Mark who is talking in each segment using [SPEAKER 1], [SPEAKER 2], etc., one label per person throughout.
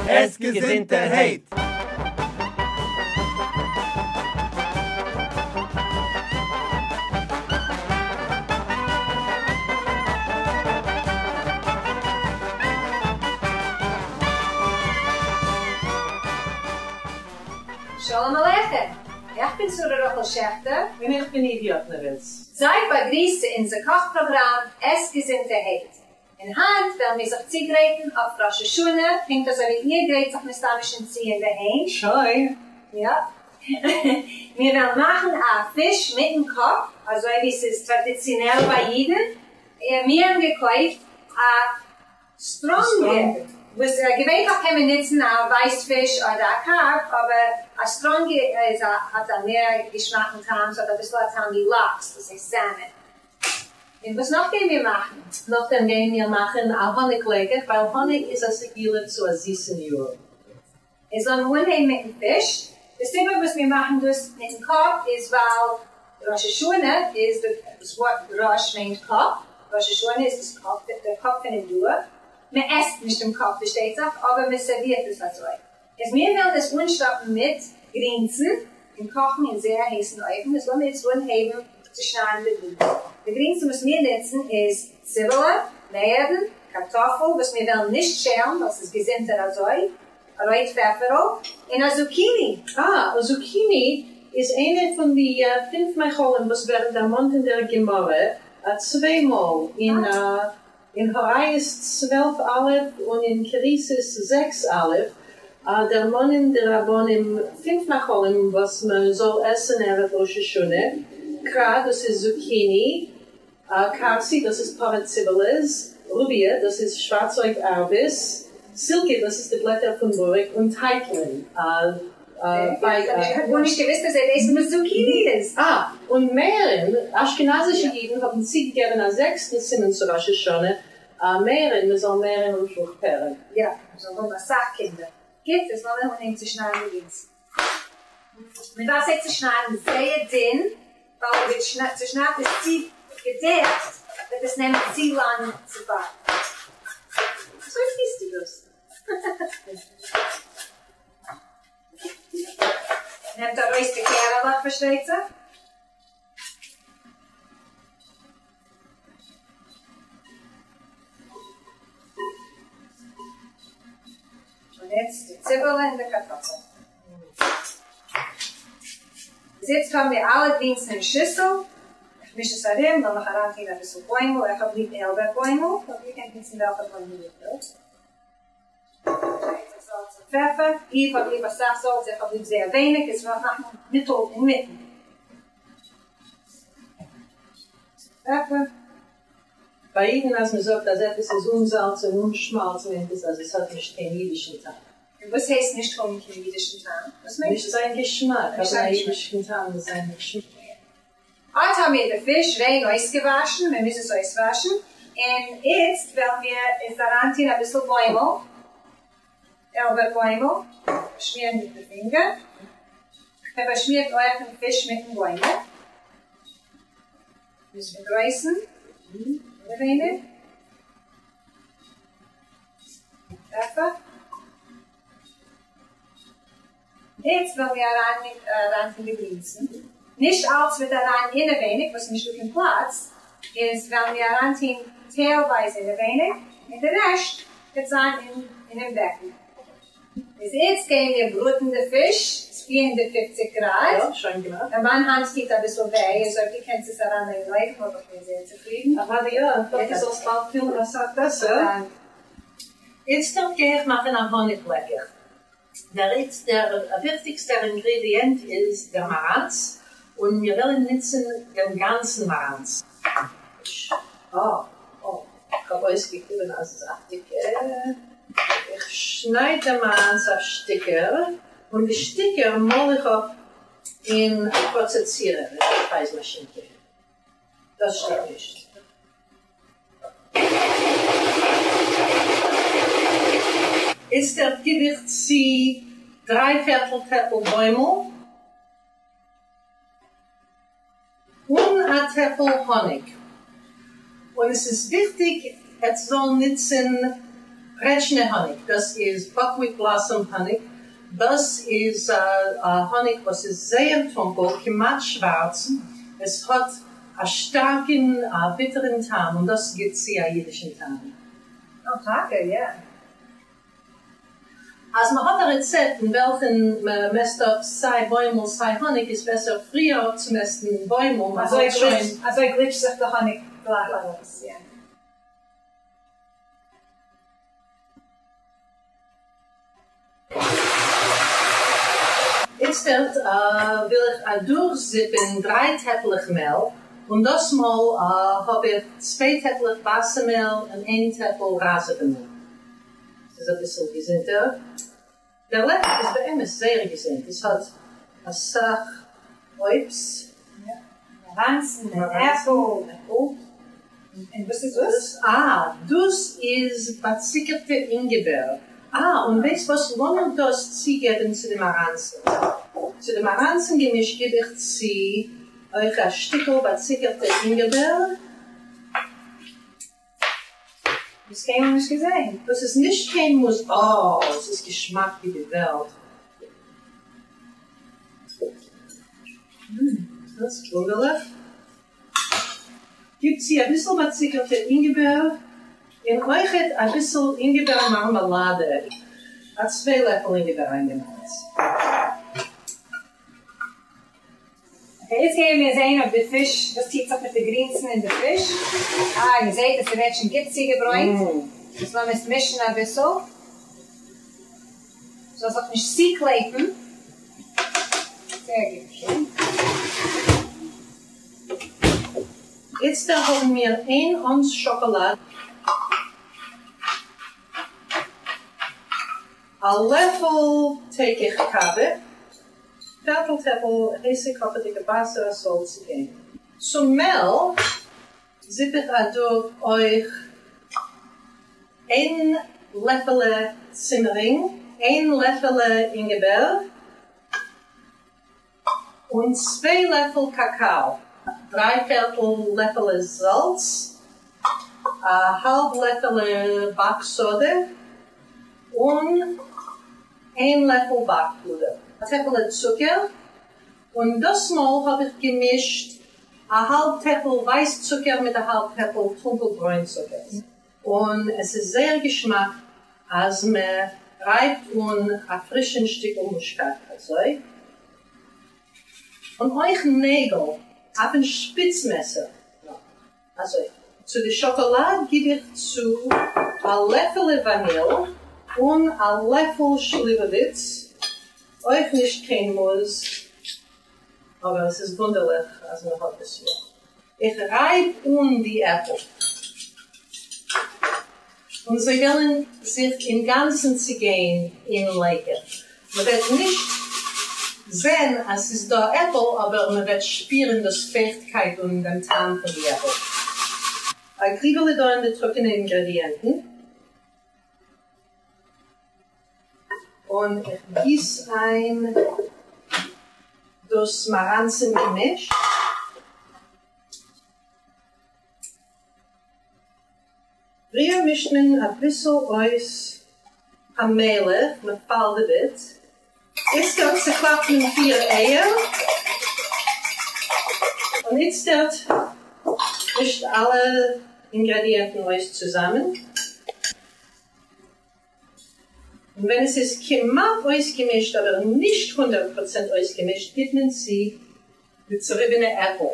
[SPEAKER 1] עס געזונטערהייט!
[SPEAKER 2] שלום עליכם! איך בין שרה רחל שעכטער.
[SPEAKER 3] און איך בין איווי יאכנאוויץ.
[SPEAKER 2] זייט באגריסט צו אונזער קאך פראגראם עס געזונטערהייט. און היינט וועלן מיר זיך צוגרייטן אויף ראש השנה, פונקט אזוי ווי איר גרייט זיך מסתמא שוין צו אינדערהיים.
[SPEAKER 3] שוין.
[SPEAKER 2] יא. מיר וועלן מאכן א פיש מיטן קאפ, אזוי ווי ס'איז טראדיציאנעל ביי אידן. מיר האבן געקויפט א סטראנגע, וואס געווענליך קען מען נוצן א ווייס פיש אדער א קארפ, אבער א סטראנגע איז א האט א מער געשמאקן טעם, ס'האט אביסל א טעם ווי לאקס, דאס הייסט סעמאן. און וואס נאך גייען מיר מאכן?
[SPEAKER 3] נאכדעם גייען מיר מאכן א האניג לעקעך, ווייל האניג איז א סגולה צו א זיסן יאר.
[SPEAKER 2] איז לאמיר אנהייבן מיטן פיש. די סיבה וואס מיר מאכן דאס מיטן קאפ איז ווייל ראש השנה איז די, דאס ווארט ראש מיינט קאפ, ראש השנה איז דאס קאפ, דער קאפ פונעם יאר. מען עסט נישט דעם קאפ פארשטייט זיך, אבער מען סערווירט עס אזוי. איז מיר וועלן עס אנשטאפן מיט גרינסן און קאכן אין זייער הייסן אויוון. איז לאמיר איצט אנהייבן צו שניידן די גרינסן. די גרינסן וואס מיר נוצן איז ציבעלע, מערן, קארטאפל וואס מיר וועלן נישט שעלן ווייל ס'איז געזונטער אזוי, א רויט פעפערל, און א זוקיני.
[SPEAKER 3] אה, א זוקיני איז איינע פון די פינף מאכלים וואס ווערן דערמאנט אין דער גמרא צוויי מאל, אין אין הוריות 12 א' און אין כריתות 6 א', דערמאנען די רבנים פינף מאכלים וואס מען זאל עסן ערב ראש השנה, קרא, דאס איז זוקיני, כרסי, דאס איז פארע ציבעלעס, רוביא, דאס איז שווארצאויג ארבעס, סילקע, דאס איז די בלעטער פון בוריק, און טייטלען.
[SPEAKER 2] איך האב גארנישט געוויסט אז ער ווייסט וואס זוקיני איז.
[SPEAKER 3] אה, און מערן, אשכנזישע אידן האבן צוגעגעבן א זעקסטן סימן צו ראש השנה, מערן, מען זאל מערן און פרוכפערן.
[SPEAKER 2] יא, מען זאל האבן אסאך קינדער. גוט, איז לאמיר אנהייבן צו שניידן די גרינסן. מען דארף זיי צושניידן זייער דין, ווייל אויב איר צושניידט עס צו געדעכט וועט עס נעמען צו לאנג צו באקן. אזוי טוסטו דאס. נעמט ארויס די קערעלעך פארשטייט זיך. און יעצט די ציבעלע און די קארטאפל. ביז איצט האבן מיר אלע גרינסן אין שיסל. איך מיש עס ארום, לאמיך אריינטון אביסל בוימל, איך האב ליב איילבערט בוימל, אבער איר קענט נוצן וועלכע בוימל איר ווילט. זאלץ און פעפער, איך האב ליב אסאך זאלץ, איך האב ליב זייער ווייניג, איז וועל איך מאכן מיטל אינמיטן. פעפער.
[SPEAKER 3] ביי אידן אז מען זאגט אז עפעס איז אן זאלץ און אן שמאלץ מיינט עס אז עס האט נישט קיין אידישן טעם.
[SPEAKER 2] און וואס הייסט נישט האבן קיין אידישן טעם? וואס מיינט
[SPEAKER 3] נישט זיין געשמאק, האבן א אידישן טעם איז זיין געשמאק.
[SPEAKER 2] אט האבן מיר די פיש ריין אויסגעוואשן, מען מוז עס אויסוואשן, און איצט וועלן מיר עס אריינטון אביסל בוימל, איילבערט בוימל, באשמירן מיט די פינגער, מען באשמירט אויך דעם פיש מיטן בוימל, ביז פון דרויסן, אינעווייניג, פעפער. איצט וועלן מיר אריינטון די גרינסן, נישט אלץ וועט אריין אינעווייניג וואס איז נישטא קיין פלאץ, איז וועלן מיר אריינטון טיילווייז אינעווייניג און די רעשט וועט זיין אינעם בעקן. איז איצט גייען מיר בראטן די פיש 450 גראד.
[SPEAKER 3] יא, שוין געמאכט.
[SPEAKER 2] און מיין האנט טוט אביסל וויי, איז אויב דו קענסט עס אריינלייגן אין אויוון וואלט איך געווען זייער צופרידן.
[SPEAKER 3] אוודאי יא, איך האף דו זאלסט באלד פילן אסאך בעסער. איצטערט גיי איך מאכן א האניג לעקעך. דער דער וויכטיגסטער אינגרידיענט איז דער מאראנץ, און מיר וועלן ניצן דעם גאנצן מאראנץ. אה, אה, איך האב אויסגעקליבן א זאפטיגע. איך שנייד דעם מאראנץ אויף שטיקער, און די שטיקער מאל איך אפ אין א פראצעסירער, אין א שפייז מאשינקע. דאס שטיק נישט. איצטערט גיב איך צו דריי פערטל טעפל בוימל און א טעפל האניג, און עס איז וויכטיג עטס זאלן נוצן. פּרעטשנע האָניק, דאָס איז buckwheat blossom האָניק. דאָס איז אַ האָניק וואָס איז זייער טונקל, כּמעט שוואַרץ. עס האָט אַ שטאַרקן, אַ ביטערן טעם און דאָס גיט צו אַ ייִדישן טעם.
[SPEAKER 2] אָ, טאַקע, יאָ.
[SPEAKER 3] אַז מע האָט אַ רעצעפּט, אין וועלכן מע מעסט אָפּ סײַ בוימל סײַ האָניק, איז בעסער פֿריִער אָפּצומעסטן בוימל, מע
[SPEAKER 2] אַזוי
[SPEAKER 3] האָט שוין.
[SPEAKER 2] גליטשט, אַזוי גליטשט זיך דער האָניק גלײַך אַרויס, יאָ.
[SPEAKER 3] איצטערט וויל איך אַדורכזיפּן דרײַ טעפּלעך מעל, און דאָס מאָל האָב איך צוויי טעפּלעך ווײַסע מעל און איין טעפּל ראַזעווע מעל. ס'איז אַ ביסל געזינטער. דער לעקעך איז באמת זייער געזונט. עס האָט אַ סך אויבס.
[SPEAKER 2] מאַראַנצן און עפּל. און וואָס איז דאָס?
[SPEAKER 3] אַ, דאָס איז באַצוקערטע אינגעבער. אַ, און ווייסט וואָס? לאָמיר דאָס צוגעבן צו די מאַראַנצן. צו די מאַראַנצן-געמיש גיב איך צו אויך אַ שטיקל באַצוקערטע אינגעבער.
[SPEAKER 2] דאס קיינמאל נישט געזען.
[SPEAKER 3] דאס איז נישט קיין מוז. אה, עס איז געשמאק ווי די וועלט. דאס איז וואונדערליך. גיב צו אביסל באצוקערטע אינגעבער און אויכעט אביסל אינגעבער מארמעלאדע. א צוויי לעפל אינגעבער איינגעמאכטס.
[SPEAKER 2] Okay, יעצט גייען מיר זען אויב די פיש, וואס טוט זיך מיט די גרינסן און די פיש. אה, איר זעט עס ווערט שוין גוט צוגעברוינט. דאס לאמיר עס מישן אביסל. זאל זיך נישט צוקלעפן. זייער גוט שוין.
[SPEAKER 3] איצטער האבן מיר איין אונס שאקאלאד. א לעפל טייג קאווע. פערטל טעפל הייסע קאכעדיגע וואסער עס זאל צוגיין. צום מעל זיפ איך אדורך אויך איין לעפעלע צימערינג, איין לעפעלע אינגעבער, און צוויי לעפל קאקאו, דריי פערטל לעפעלע זאלץ, א האלב לעפעלע באק סאדע, און איין לעפל באק-פודער, א טעפעלע צוקער, און דאס מאל האב איך געמישט א האלב טעפל ווייס צוקער מיט א האלב טעפל טונקל ברוין צוקער, און עס איז זייער געשמאק אז מען רייבט אן א פרישן שטיקל מושקאט אזוי, און אויך נעגל אויפן שפיץ מעסער. אזוי, צו די שאקאלאד גיב איך צו א לעפעלע וואניל און א לעפל שליוואוויץ, אויך נישט קיין מוז, אבער עס איז וואונדערליך אז מען האט עס יא. איך רייב אן די עפל און זיי וועלן זיך אינגאנצן צעגיין אין לעקעך. מען וועט נישט זען אז ס'איז דא עפל, אבער מען וועט שפירן דאס פייכטקייט און דעם טעם פון די עפל. א גריבעלע דא אין די טרוקענע אינגרעדיענטן, און איך גיס איין דאס מאראנצן געמיש. פריער מישט מען אביסל אויס פאמעליך, מען פאלדעוועט. איצטערט צעקלאפט מען פיר אייער, און איצטערט מישט אלע אינגרעדיענטן אויס צוזאמען, און ווען עס איז כמעט אויסגעמישט אבער נישט 100% אויסגעמישט גיט מען צו די צעריבענע עפל.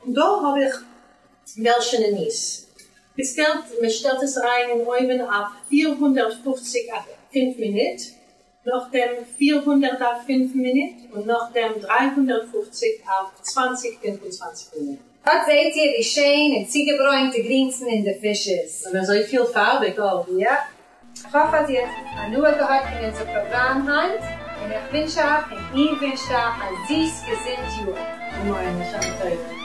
[SPEAKER 3] און דא האב איך מעלשענע ניס. מ'שטעלט מ'שטעלט עס אריין אין אויווען אויף 450 אויף 5 מינוט, נאכדעם 400 אויף 5 מינוט, און נאכדעם 350 אויף 20-25 מינוט.
[SPEAKER 2] אט זעט איר ווי שיין און צוגעברוינט די גרינסן און די פיש איז.
[SPEAKER 3] און אזוי פילפארביג אויך.
[SPEAKER 2] יא. איך האף אז איר האט הנאה געהאט פון אונזער פראגראם היינט, און איך ווינטש אייך און איר ווינטשט אייך א זיס געזונט יאר.
[SPEAKER 3] אמן, לשנה טובה.